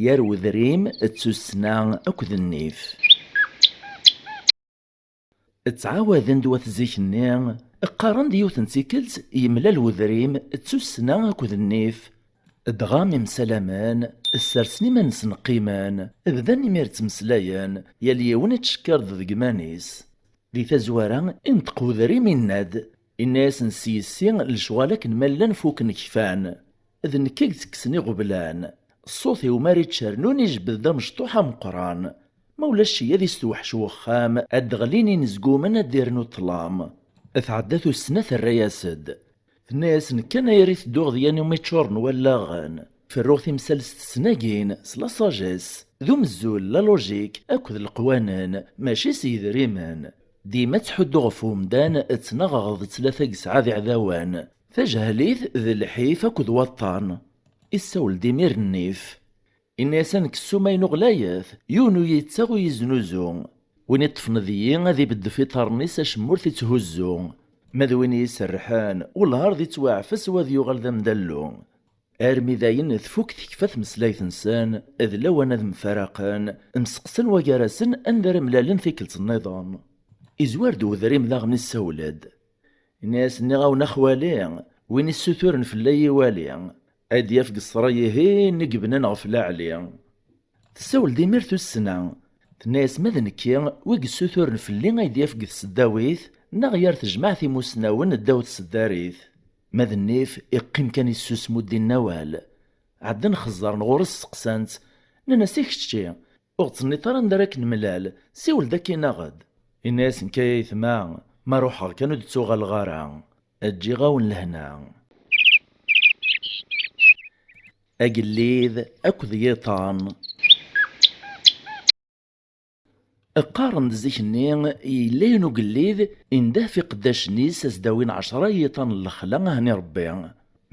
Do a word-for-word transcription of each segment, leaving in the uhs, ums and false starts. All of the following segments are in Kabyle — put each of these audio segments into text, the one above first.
gar wedrim d tussna akked nnif. Ttɛawaden-d wat zik-nni, qqaren-d yiwet n tikkelt yemlal wedrim d tussna akked nnif. Dɣa mi msalamen, ssersen iman-nsen qqimen, bdan imir ttmeslayen, yal yiwen ittcekkir-d deg iman-is. Di tazwara, inṭeq wedrim, inna-d, inna-yasen s yessi, lecɣal akken ma llan fuken kfan. D nekk i yettekksen iɣeblan. Ṣṣut-iw mi ara ittcernun ijebbed-d amecṭuḥ ameqqran. Ma ulac cci ad istewḥec wexxam, ad d-ɣlin inezgumen ad d-irnu ṭṭlam. Tɛedda tussna terra-yas-d. Tenna-yasen kan ayer i tedduɣ d yan umi ččuren wallaɣen. Ferruɣ timsal s tesnagin, s la sagesse, d umzul, la logique, akked leqwanen, mačči s yedrimen. Dima ttḥudduɣ ɣef umdan, ttnaɣeɣ d tlata deg sɛa d iɛdawen, tajehlit d lḥif akked waṭṭan. Issawel-d imir nnif. Inna-yas, a nekk ssuma-inu ɣlayet, yiwen ur yi-yettaɣ ur yi-yeznuzu. Win iṭṭfen deg-i ad ibeddef iṭarren-is acemma ur t-itthuzzu. Ma d win i yi-iserrḥen, welɛerḍ ittwaɛfes u ad yuɣal d amdallu. Armi dayen tfuk tekfa tmeslayt-nsen, d lawan ad mfaraqen, mseqsan wagar-asen anda ara mlalen tikkelt nniḍen. Izwar-d wedrim daɣen issawel-d. Ini-as, nniɣ-awen a xwali, win issuturen fell-i iwali, ad d-yaf deg ṣṣra ihin i yebnan ɣef laɛli. Tessawel-d imir tussna. Tenna-yas, ma d nekki, wi yessuturen fell-i ay d-yaf deg tseddawit, neɣ yar tejmaɛt imusnawen ddaw tseddarit. Ma d nnif, iqqim kan issusem ur d-inni awal. Ɛeddan xeẓẓren ɣur-s, seqsan-t, nnan-as, i kečči, ur ɣ-tenniḍ ara anda ara k-nemlal, siwel-d akkin-aɣ-d. Inna-yas, nekk ay aytma, ma ruḥeɣ kan ur d-ttuɣaleɣ ara. Ǧǧiɣ-awen lehna. Agellid akked yiṭan. Qqaren-d zik-nni, yella yiwen ugellid indeh f iqeddacen-is a s-d-awin ɛecra yiṭan n lexla a hen-iṛebbi.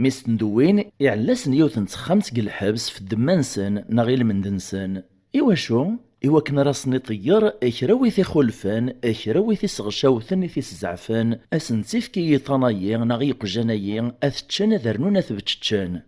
Mi s-ten-d-wwin, iɛella-sen yiwet n texxamt deg lḥebs f ddemma-nsen neɣ i lmend-nsen. Iwacu? Iwakken ara sen-iṭeyyer kra wi t-ixulfen, kra wi t-iseɣcawten i t-iszeɛfen, a sen-tt-ifk i yiṭan-ayi neɣ i yeqjan-ayi, ad t-ččen, ad rnun ad t-beččeččen.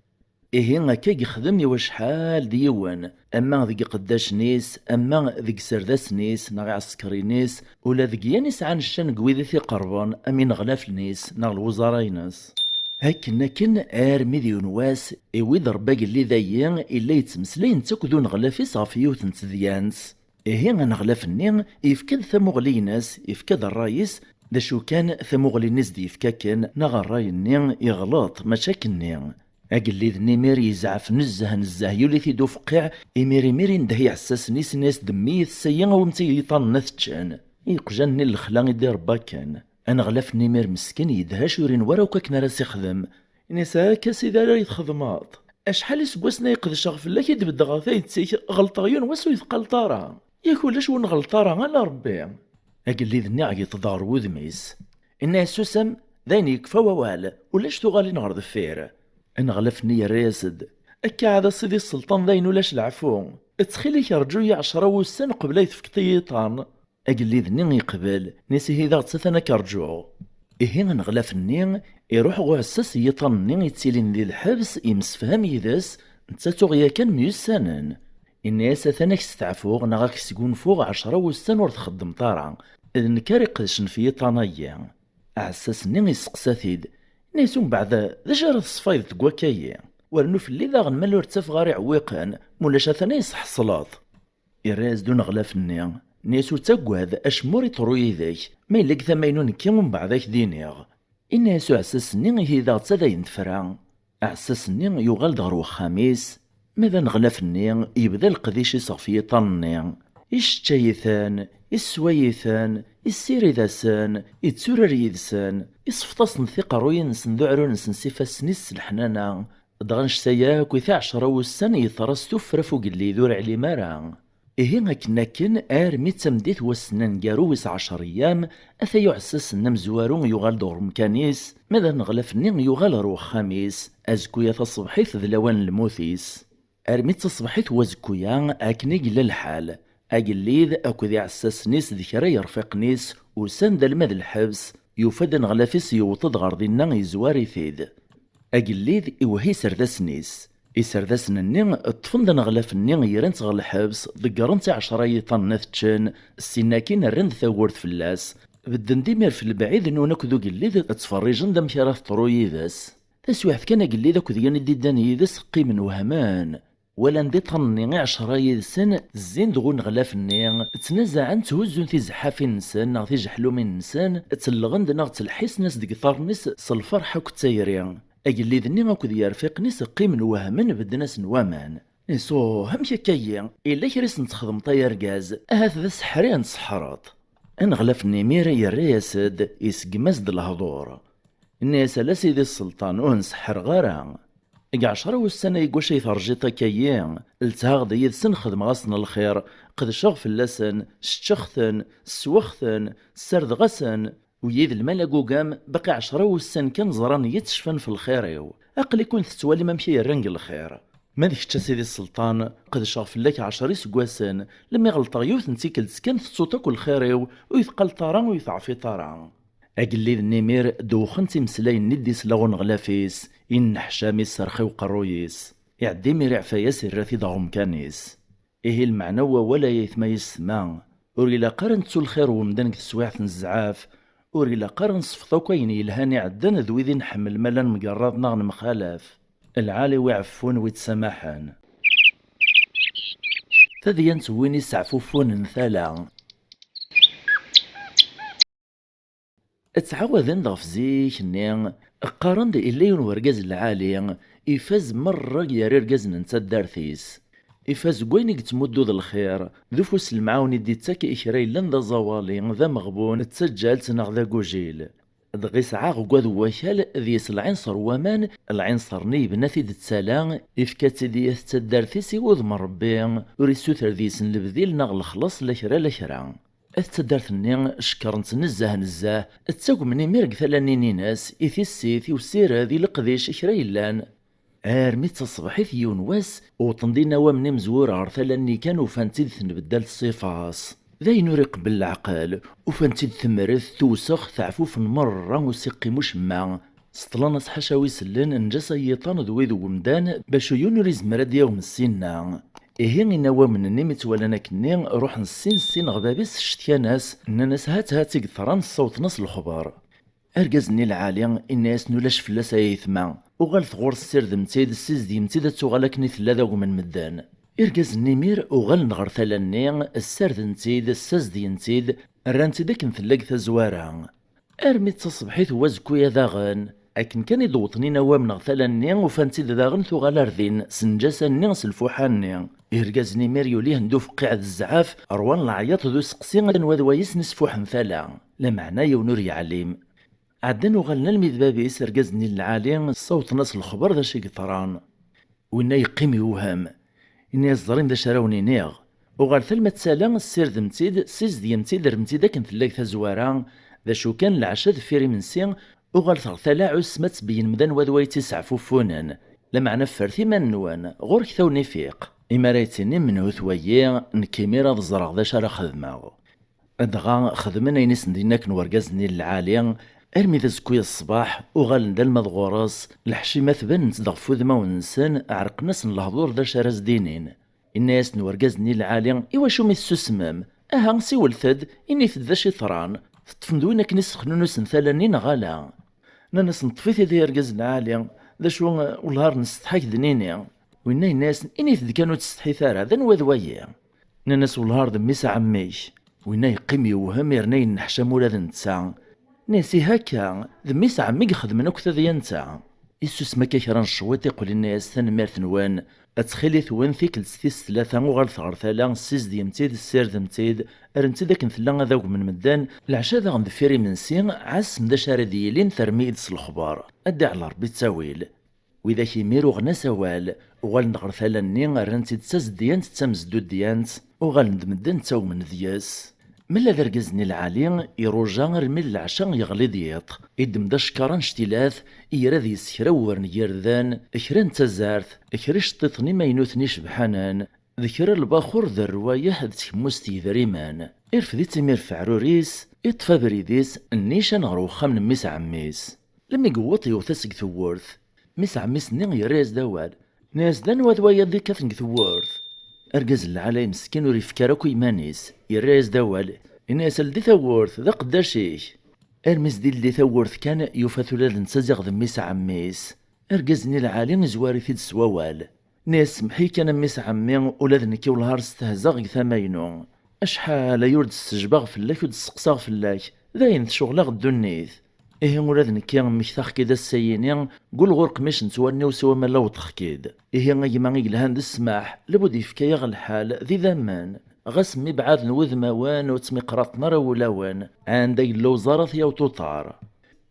Ihi akka i yexdem i wacḥal d yiwen, ama deg iqeddacen-is, ama deg iserdasen-is neɣ iɛsekriyen-is, ula deg yan isɛan ccan deg wid i t-iqerben, am ineɣlafen-is neɣ lwuẓara-ines. Akken akken armi d yiwen wass, iwwi-d Ṛebbi agellid-ayi, illa yettmeslay netta akked uneɣlaf-is ɣef yiwet n tedyant. Ihi aneɣlaf-nni yefka-d tamuɣli-ines, yefka-d ṛṛay-is, d acu kan, tamuɣli-nni s-d-yefka akken, neɣ ṛṛay-nni, yeɣleḍ, mačči akkenni. Agellid-nni imir yezɛef nezzeh nezzeh, yuli-t-id ufqiɛ, imir imir indeh iɛessasen-is, inna-yas, ddem-iyi-t sayi, awimt-iyi yiṭan-nni ad t-ččen. I yeqjan-nni n lexla i d-iṛebba akken. Aneɣlaf-nni imir meskin yedhec, ur inwa ara akk akken ara s-ixdem. Ini-as, akka a sidi ara yi-txedmeḍ? Acḥal iseggasen ay qedceɣ fell-ak i d-beddeɣ tayet-ik, ɣelṭeɣ yiwen wass ur yi-teqqaleḍ ara. Yak ulac ur nɣelleṭ ara, ala Ṛebbi. Agellid-nni iɛeyyeḍ-d ɣer wudem-is. Inna-as, susem, d ayen yekfa wawal, ulac tuɣalin ɣer deffir. Aneɣlaf-nni yerra-yas-d, akka ɛad a sidi sselṭan, d ayen ulac leɛfu. Ttxil-k rǧu-yi ɛecra wussan qbel ay tefkeḍ i yiṭan. Agellid-nni yeqbel, inna-as, ihi daɣ ttatan ad k-rǧuɣ. Ihi aneɣlaf-nni iruḥ ɣer uɛessas n yiṭan-nni yettilin di lḥebs, yemsefham yid-s, netta tuɣ yakan myussanen. Inna-yas, atan ad k-steɛfuɣ neɣ ad k-sgunfuɣ ɛecra wussan ur txeddmeḍ ara, d nekk ara iqedcen f yiṭan-agi. Aɛessas-nni yesteqsa-t-id, inna-yas, umbeɛd d acu ara teṣfayeḍ deg wakka-yi? Wernu fell-i daɣen, ma ur ttafeɣ ara iɛewwiqen, mulac atan ad yi-tesḥeṣleḍ. Irra-yas-d uneɣlaf-nni, inna-yas, ur ttaggad, acemma ur iḍerru yid-k, ma yella deg tama-inu nekki, umbeɛd ad k-d-iniɣ. Inna-yas uɛessas-nni, ihi daɣ d ta dayen tefra. Aɛessas-nni yuɣal-d ɣer wexxam-is, ma d aneɣlaf-nni yebda leqdic-is ɣef yiṭan-nni, iceččay-iten, issway-iten, issirid-asen, itturar yid-sen, isfeḍ-asen tiqerruyin-nsen d uɛrur-nsen s ifassen-is s leḥnana. Dɣa annect-a yakk i ɛecra wussan yeḍra s tuffra f ugellid ur ɛlim ara. Ihi akken akken armi d tameddit wass-nni aneggaru wis ɛecra eyyam, ataya uɛessas-nni amezwaru yuɣal-d ɣer umkan-is, ma d aneɣlaf-nni yuɣal ɣer wexxam-is, azekku-ya taṣebḥit d lawan n lmut-is. Armi d taṣebḥit n wazekku-ya, akken i yella lḥal, agellid akked iɛessasen-is d kra yerfiqen-is usan-d alma d lḥebs, yufa-d aneɣlaf-is yewweḍ-d ɣer dinna, yezwar-it-id. Agellid iwehhi iserdasen-is. Iserdasen-nni ṭṭfen-d aneɣlaf-nni, yerran-t ɣer lḥebs, ḍeggren-t i ɛecra yiṭanen ad t-ččen, ssin akkin rran-d tawwurt fell-as. Bedden-d imir f lebɛid, nwan akked ugellid ad ttferrijen d amek ara teḍru yid-s. Taswiɛt kan, agellid akked yan i d-iddan yid-s qqimen wehmen. Walan-d iṭan-nni i ɛecra yid-sen zzin-d ɣer uneɣlaf-nni, ttnazaɛen, tthuzzun tizeḥḥafin-nsen neɣ tijeḥlumin-nsen, ttellɣen-d neɣ ttelḥisen-as deg iḍarren-is s lferḥ akked tayri. Agellid-nni akked yirfiqen-is qqimen wehmen, bedden-asen waman. Isuh, amek akka-yi? Illa kra i sen-txedmeḍ ay argaz, ahat d aseḥri i n-tseḥreḍ. Aneɣlaf n Imir yerra-yas-d, iseggem-as-d lehdur. Inna-yas: "Ala sidi sselṭan, ur nseḥḥreɣ ara. Deg ɛecra wussan-a deg wacu ay terjiḍ akka-yi? Lethaɣ-d yid-sen, xedmeɣ-asen lxir, qedceɣ fell-asen, seččeɣ-ten, ssweɣ-ten, ssardeɣ-asen, u yid lmal agugam, baqi ɛecra wussan kan ẓran-iyi, ttecfan f lxir-iw. Aql-iken tettwalim amek ay rran deg lxir. Ma d kečč a sidi sselṭan, qedceɣ fell-ak ɛecra iseggasen, lemmi ɣelṭeɣ yiwet n tikkelt kan tettuḍ akk lxir-iw, ur yi-teqqaleḍ ara, ur yi-teɛfiḍ ara." Agellid n Imir dewxen-t imeslayen-nni d-isla uneɣlaf-is, inneḥcam, iserx i uqerruy-is. Iɛedda Imir iɛfa-yas, irra-t-id ɣer umkan-is. Ihi lmeɛna n wawal ay aytma yessetma, ur ilaq ara nettu lxir n wemdan deg teswiɛt n zzɛaf, ur ilaq ara nesfeḍ akk ayen yelhan iɛeddan d wid i nḥemmel ma la nemgerrad neɣ nemxalaf. Lɛali wi iɛeffun, wi ttsamaḥen. Tadyant n win iseɛfufunen tala. Ttɛawaden-d ɣef zik-nni, qqaren-d illa yiwen wergaz lɛali, ifaz merra gar irgazen n taddart-is. Ifaz deg wayen i yettmuddu d lxir, d ufus lemɛawen i d-ittak i kra yellan d aẓawali, d ameɣbun, d taǧǧalt neɣ d agujil. Dɣa isɛa aɣegwad n wakal, deg-s lɛinṣer n waman, lɛinṣer-nni yebna-t-id d tala, ifka-tt-id i at taddart-is i wudem n Ṛebbi, ur issuter deg-sen lebdil neɣ lexlaṣ la kra la kra. At taddart-nni cekkren-tt nezzeh nezzeh, ttagmen Imir deg tala-nni-ines, i tissit, i usired, i leqdic, i kra yellan. Armi d taṣebḥit yiwen wass, wwḍen-d inaw-a n imezwura ɣer tala-nni kan, ufan-tt-id tenbeddal ṣṣifa-s. D ayen ur iqebbel leɛqel, ufan-tt-id temret, tewsex, teɛfuf n merra, ur s-iqqim ucemma. Seṭṭlen-as ḥaca wi sellen, nǧas ay yiṭan d wid n wemdan, bac yiwen ur izemmer ad d-yagem ssinna. Ihi inaw-a n imezwura-nni mi tt-walan akkenni, ruḥen ssin ssin ɣer bab-is, cetkan-as, nnan-as: "Hat hat i yeḍran", ssawḍen-as lexber. Argaz-nni lɛali, inna-yasen: "Ulac fell-as ay aytma, uɣalet ɣur-s, ssirdem-tt-id, ssizdgem-tt-id ad tuɣal akken i tella d agem n medden." Irgazen n Imir uɣalen ɣer tala-nni, ssarden-tt-id, ssazedgen-tt-id, rran-tt-id akken tella deg tazwara. Armi d taṣebḥit n wazekku-ya daɣen, akken kan i d-wwḍen inaw-a n tala-nni, ufan-tt-id daɣen tuɣal ar din, s nnǧasa-nni, s lfuḥa-nni. Irgazen n Imir yuli-hen-d ufeqqiɛ d zzɛaf, ṛwan leɛyaḍ d useqsi anwa d wayes n isfuḥen tala, lameɛna yiwen ur yeɛlim. Ɛeddan uɣalen almi d bab-is, argaz-nni n lɛali, ssawḍen-as lexber d acu i yeḍran. Winna yeqqim yewhem. Inna-yas: "Ẓrim d acu ara wen-iniɣ. Uɣalet alma d tala, ssirdem-tt-id, ssizdgem-tt-id, rrem-tt-id akken tella deg tazwara. D acu kan, leɛca deffir imensi, uɣalet ɣer tala, ɛussem ad tbeyynem d anwa d wa i tt-iseɛfufunen. Lameɛna ffret iman-nwen, ɣur-k tawen ifiq. Imi ara yettinim menhu-t wayi, nekk imir ad ẓreɣ d acu ara xedmeɣ." Dɣa xedmen ayen i sen-d-yenna akken wergaz-nni n lɛali, armi d azekku-ya ṣṣbeḥ, uɣalen-d alma d ɣur-s, leḥcimat banent-d ɣef wudmawen-nsen, ɛerqen-asen lehdur d acu ara s-d-inin. Inna-yasen wergaz-nni n lɛali: "Iwacu mi tessusmem? Aha, siwlet-d, init-d d acu yeḍran, teṭṭfem-d win akken i ssexnunusen tala-nni neɣ ala?" Nnan-as: "Neṭṭef-it-id ay argaz n lɛali, d acu, wellah ar nsetḥi ad k-d-nini." Winna yenna-yasen: "Init-d kan, ur ttsetḥit ara, d anwa d wayi?" Nnan-as: "Wellah ar d mmi-s n ɛemmi-k." Winna yeqqim yewhem, yerna yenneḥcam ula d netta. Nnan-as: "Ihi akka, d mmi-s n ɛemmi i ixedmen akk tadyant-a." Issusem akka kra n cwiṭ, iqqel inna-yas: "Tanemmirt-nwen. Ttxil-itwen, tikkelt tis tlata uɣalet ɣer tala, ssizdgem-tt-id, ssirdem-tt-id, rrem-tt-id akken tella ad agmen medden, leɛca daɣen deffir imensi, ɛassem d acu ara d-yilin, terrem-iyi-d s lexber. Ad d-iɛel Rebbi ttawil." Widak imir uɣen-as awal, uɣalen-d ɣer tala-nni, rran-tt-id d tazeddyant d tamzeddudyant, uɣalen-d medden ttawmen deg-s. Mella d argaz-nni lɛali, iruja armi d leɛca yeɣli-d yiḍ, iddem-d acekkar annect-ilat, ira deg-s kra n wurn n yirden, kra n tazart, kra iceṭṭiḍen imaynuten icebḥanen, d kra n lbaxur d rrwayeḥ d tkemmust n yedrimen. Irfed-itt imir f uɛrur-is, iṭṭef abrid-is, nnican ɣer wexxam n mmi-s n ɛemmi-s. Lemmi yewweḍ yewwet-as deg tewwurt. Mmi-s n ɛemmi-s-nni yerra-yas-d awal. Nna-yas d anwa d waya d-ikkaten deg tewwurt? Argaz n lɛali meskin ur yefki ara akk iman-is, yerra-yas-d awal, inna-yas ldi tawwurt, d aqeddac-ik. Armi s-d-ildi tawwurt kan, yufa-t ula d netta ziɣ d mmi-s ɛemmi-s. Argaz-nni lɛali izwar-it-id s wawal. Nna-yas semmeḥ-iyi kan a mmi-s ɛemmi, ula d nekki wellah ar stehzaɣ deg tama-inu. Acḥal ay ur d-ssejbaɣ fell-ak, ur d-sseqsaɣ fell-ak, d ayen tcuɣel-aɣ ddunit. Ihi ula d nekki mmektaɣ-k-id ass-ayini, gul ɣur qmic n twanni-w s wamala wwḍeɣ-k-id. Ihi a gma i yelhan d ssmaḥ, lbud yefka-yaɣ lḥal d idammen. Ɣas mmi bɛaden wudmawen ur ttmiqraṭen ara wulawen, anda yella uẓar ad t-yaweḍ uṭar.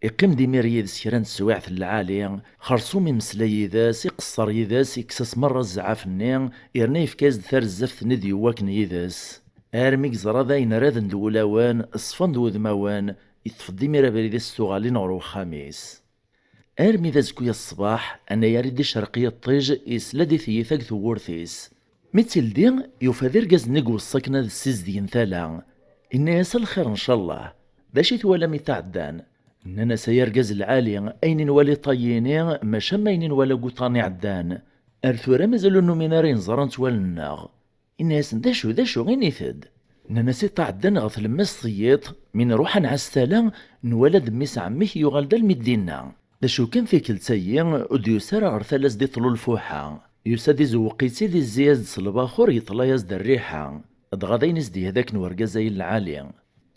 Iqqim-d imir yid-s kra n teswiɛt n lɛali, xerṣum imeslay yid-s, iqeṣṣer yid-s, ikkes-as merra zzɛaf-nni, yerna yefka-yas-d tarezzaft-nni d-yewwaken yid-s. Armi yeẓra d ayen raden d wulawen, ṣfan d wudmawen, yeṭṭef-d imir abrid-is s tuɣalin ɣer uxxam-is. Armi d azekka-ya ṣṣbeḥ, anagar i d-icerreq yiṭij, yesla-d i tyita deg tewwurt-is. Mi tt-ildi, yufa d irgazen i iweṣṣa akken ad ssizdgen tala. Inna-yas: "A lxir, ncallah. D acu i twalam i t-iɛeddan?" Nnan-as: "Ay argaz lɛali, ayen i nwala iṭayini, maca am ayen i nwala deg uṭan iɛeddan. Ar tura mazal ur numin ara ayen ẓrant wallen-nneɣ." Inna-yasen: "D acu, d acu, init-d." Nnan-as: "Iṭ-a ɛeddan ɣer tlemmast n tiyiḍ, mi nruḥ ad nɛass tala, nwala-d mmi-s ɛemmi-k yuɣal-d almi d dinna. D acu kan, tikkelt-agi ur d-yusi ara ɣer tala s-d-iṭṭlu lfuḥa. Yusa-d izewweq-itt-id, izzi-yas-d s lbaxur, yeṭla-yas-d rriḥa. Dɣa d ayen i s-d-yehda akken urgaz-ayi lɛali."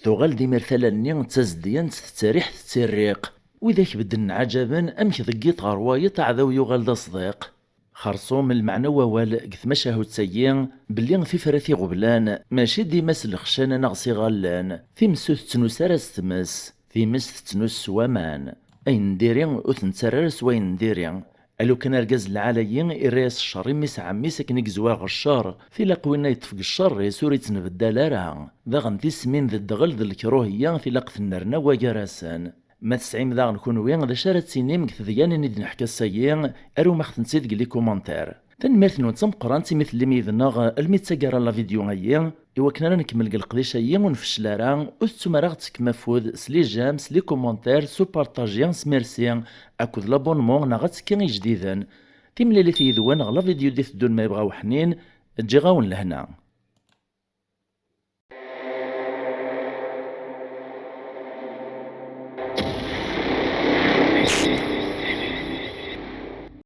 Tuɣal-d imir tala-nni d tazedyant, tettarriḥ, tettirriq. Widak bedden nɛaǧaben amek deg yiṭ ɣer wayeḍ aɛdaw yuɣal d asdiq. Xerṣum lmeɛna n wawal deg tmacahut-agi, belli tifrat iɣeblan mačči dima s lexcana neɣ s iɣallen, times ur tettnus ara s tmes, times tettnus s waman. Ayen n diri ur t-nettarra ara s wayen n diri. Alukan argaz lɛali-yi irra-yas ccer i mmi-s ɛemmi-s akken i yezwar ɣer ccer, tilaq winna yeṭṭef deg ccer-is ur ittnbeddal ara. Daɣen tismin d ddɣel d lekruhiya tilaq tennerna wagar-asen. Ma tesɛim daɣen kunwi d acu ara d-tinim deg tedyanin i d-neḥka ass-agi, arum-aɣ-tent-id deg les commentaires. Tanemmirt-nwen d tameqqrant imi tellim yid-neɣ almi d taggara n la vidéo-agi. I wakken ara nkemmel deg leqdic-agi ur nfeccel ara, ur tettum ara ad ɣ-d-tekkem afud s les j'aime, s les commentaires, s upartaji, s merci akked l'abonnement neɣ attekki i ijdiden. Timlilit yid-wen ɣer la vidéo d-iteddun ma yebɣa uḥnin, ǧǧiɣ-awen lehna.